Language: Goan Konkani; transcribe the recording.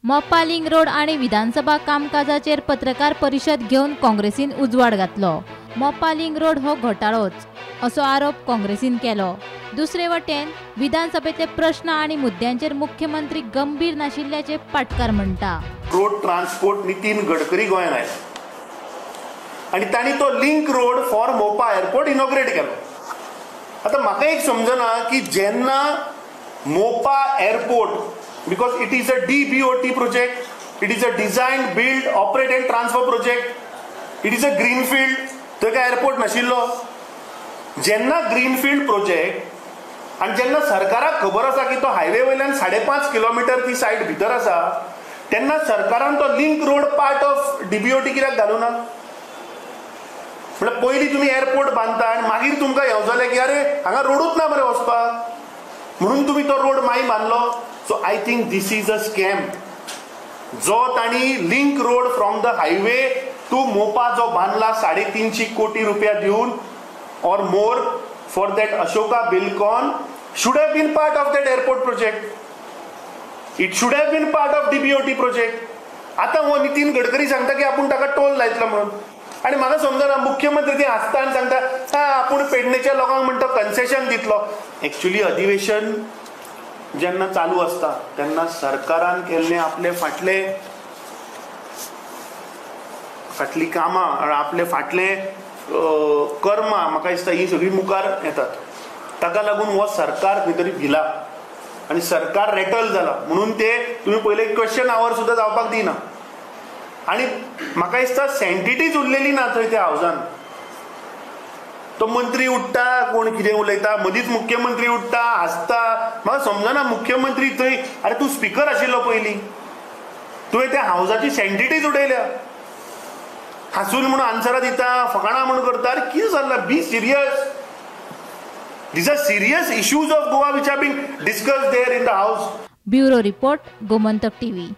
मोपा लिंक रोड आनी विधानसभा कामकाजाचेर पत्रकार परिशद घेवन काँग्रेसीन उजवाड घातलो. मोपा लिंक रोड हो घोटाळोच असो आरोप काँग्रेसीन केलो. दुसरे वटेन विधानसभेतले प्रश्न आनी मुद्द्यांचेर मुख्यमंत्री गंभीर नाशिल्ल्याचे पाटकार म्हणटा. रोड ट्रान्सपोर्ट नितीन गडकरी गोंयांत आयले आनी तांणी तो link road for Mopa airport inaugurate केलो. आतां म्हाका एक समजना की जेन्ना Mopa airport, because it is a DBOT project, it is a design, build, operate and transfer project, it is a greenfield, थंय काय एअरपोर्ट नाशिल्लो. जेन्ना ग्रीनफिल्ड प्रोजेक्ट आनी जेन्ना सरकाराक खबर आसा की तो हायवे वयल्यान 5.5 किलोमिटर ती सायड भितर आसा, तेन्ना सरकारान तो link road part of DBOT कित्याक घालूं ना? म्हळ्यार पयलीं तुमी एअरपोर्ट बांदता आनी मागीर तुमकां येवजलें की अरे हांगा रोडूच ना मरे वचपाक, म्हणून तुमी तो रोड मागीर बांदलो. So I think this is a scam. जो तांणी link road from the highway to Mopa जो बांदला 350 कोटी रुपया दिवन or more for that Ashoka Buildcon should have been part of that airport project. It should have been part of DBOT project. आतां हो नितीन गडकरी सांगता की आपूण ताका टोल लायतलो म्हणून, आनी म्हाका समजना मुख्यमंत्री ती हांसता आनी सांगता हा आपूण पेडणेच्या लोकांक म्हणटा कन्सेशन दितलो. एक्चुअली अधिवेशन जेन्ना चालू आसता तेन्ना सरकारान केल्ले आपले फाटले फाटली कामां आपले फाटले कर्मां म्हाका दिसता ही सगळीं मुखार येतात. ताका लागून हो सरकार खंय तरी भिला आनी सरकार रेटल जाला, म्हणून ते तुमी पयले क्वेश्चन our सुद्दां जावपाक दिना. आनी म्हाका दिसता सँटिटीच उरलेली ना थंय त्या हावजान. तो मंत्री उठ्ठा, कोण कितें उलयता, मदींच मुख्यमंत्री उठ्ठा, हांसता. म्हाका समजना मुख्यमंत्री थंय, अरे तूं स्पिकर आशिल्लो पयलीं, तुवें त्या हावजाची सँटिटीच उडयल्या. हांसून म्हणून आन्सरां दिता, फकाणां म्हूण करता. अरे कितें चल्लां? Be serious. These are serious issues of Goa which are being discussed there in the house. Bureau report, Gomantak TV.